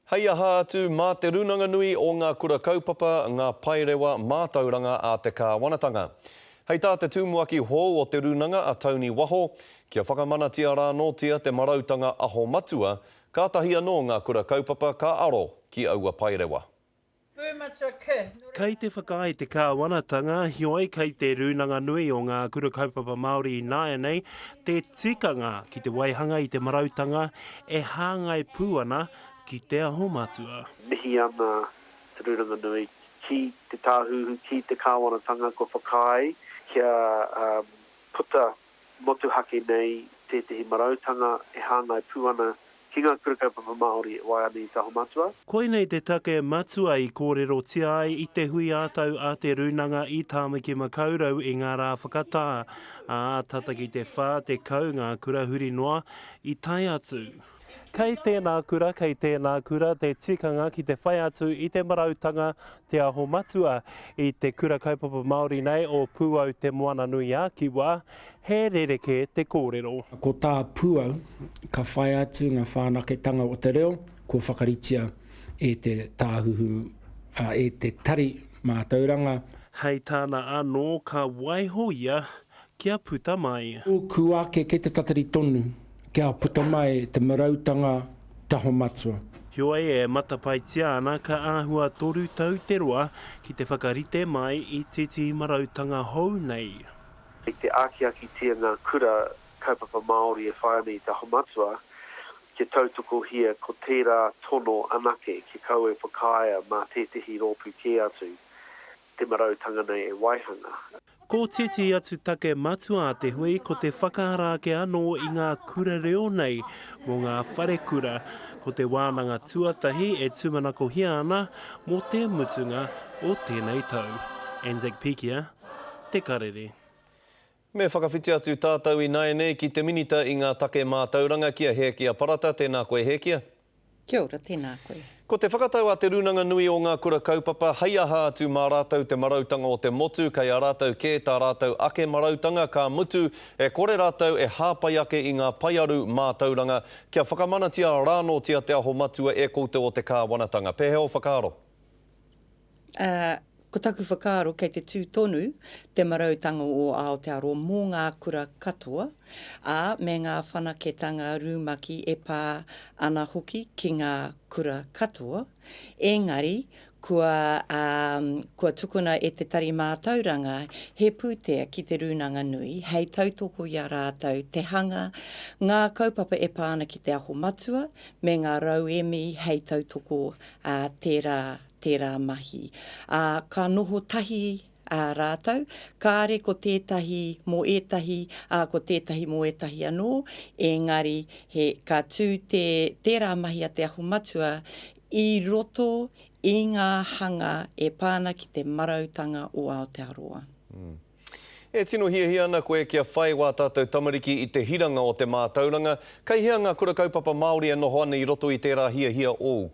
Hei aha atu, mā Te Rūnanga Nui o Ngā Kura Kaupapa ngā paerewa mātauranga a te kāwanatanga. Hei tā te tumuaki hou o te rūnanga a Tony Waho, kia whakamanatia rānōtia te marautanga Aho Matua, kātahi anō ngā kura kaupapa ka aro ki aua paerewa. Kei te whakaae te kāwanatanga, heoi kei te Rūnanga Nui o Ngā Kura Kaupapa Māori ināianei te tikanga ki te waihanga i te marautanga e hāngai pū ana ki Te Aho Matua. Mihi ana Te Rūnanga Nui ki te Tāhuhu, ki te Kāwanatanga kua whakaae kia puta motuhake nei tētehi marautanga e hāngai pū ana ki ngā kura kaupapa Māori e wae ana i Te Aho Matua. Koinei te take matua i kōrerotia ai i te hui ā-tau a Te Rūnanga i Tāmaki Makaurau i ngā rā whakatā, ā, tata ki te 40 ngā kura huri noa i tae atu. Kei tēnā kura, kei tēnā kura te tikanga ki te whai atu i te marautanga Te Aho Matua. I te kura kaupapa Māori nei o Pūau Te Moananui-a-Kiwa, he rerekē te kōrero. Ko tā Pūau, ka whai atu ngā whanaketanga o te reo kua whakaritea e te Tāhuhu, e te Tari Mātauranga. Hei tāna anō, ka waiho ia kia puta mai. Ōku ake kei te tatari tonu kia puta mai te marautanga taho matua. Heoi, e matapaetia ana ka āhua toru tau te roa ki te whakarite mai i tētehi marautanga hou nei. Kei te akiakitia ngā kura kaupapa Māori e whai ana i Te Aho Matua kia tautokohia ko tērā tono anake kia kaua e whakaaea mā tētehi rōpū kē atu te marautanga nei e waihanga. Ko tētehi atu take matua a te hui ko te whakaara ake anō i ngā kura reo nei mō ngā wharekura. Ko te wānanga tuatahi e tūmanakohia ana mō te mutunga o tēnei tau. Anzac Pikia, Te Karere. Me whakawhiti atu tātou ināianei ki te Minita i ngā take mātauranga, ki a Hēkia Parata. Tēnā koe Hēkia. Kia ora, tēnā koe. Ko te whakatau a Te Rūnanga Nui o Ngā Kura Kaupapa, hei aha atu mā rātou te marautanga o te motu, kei a rātou kē tā rātou ake marautanga, ka mutu, e kore rātou e hāpai ake i ngā paearu mātauranga kia whakamanatia rānōtia Te Aho Matua e koutou o te kāwanatanga. Pēhea ō whakaaro? Ā, ko taku whakaaro kei te tū tonu te marautanga o Aotearoa mō ngā kura katoa, ā, me ngā whanaketanga rumaki e pā ana hoki ki ngā kura katoa, engari kua, ā, kua tukuna e Te Tari Mātauranga he pūtea ki Te Rūnanga Nui hei tautoko i a rātou te hanga ngā kaupapa e pā ana ki Te Aho Matua me ngā rauemi hei tautoko, ā, tērā tērā mahi. Ā, ka noho tahi ā rātou, kāre ko tētahi mō ētahi, ā, ko tētahi mō ētahi anō, engari he, ka tū te, tērā mahi a Te Aho Matua i roto i ngā hanga e pā ana ki te marautanga o Aotearoa. E tino hiahia ana koe kia whai wā tātou tamariki i te hiranga o te mātauranga, kei hea ngā kura kaupapa Māori e noho ana i roto i tērā hiahia ōu?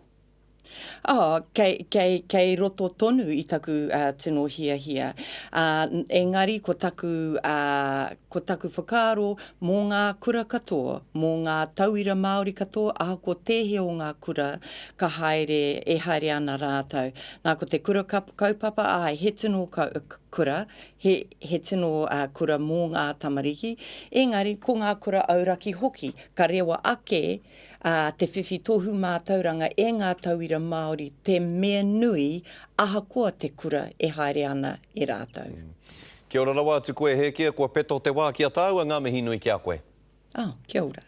Oh, kei, kei, kei roto tonu i taku uh, tino hiahia. Uh, engari ko taku, uh, ko taku whakaaro mō ngā kura katoa, mō ngā tauira Māori katoa, ahakoa tēhea o ngā kura ka haere, e haere ana rātou. Nā, ko te kura kaupapa, āe, he tino kura, he, he tino uh, kura mō ngā tamariki, engari ko ngā kura auraki hoki, ka rewa ake ā, te whiwhi tohu mātauranga e ngā tauira Māori te mea nui ahakoa te kura e haere ana e rātou. Kia ora rawa atu koe Hēkia, kua peto te wā ki a tāua, ngā mihi nui ki a koe. Oh, kia ora.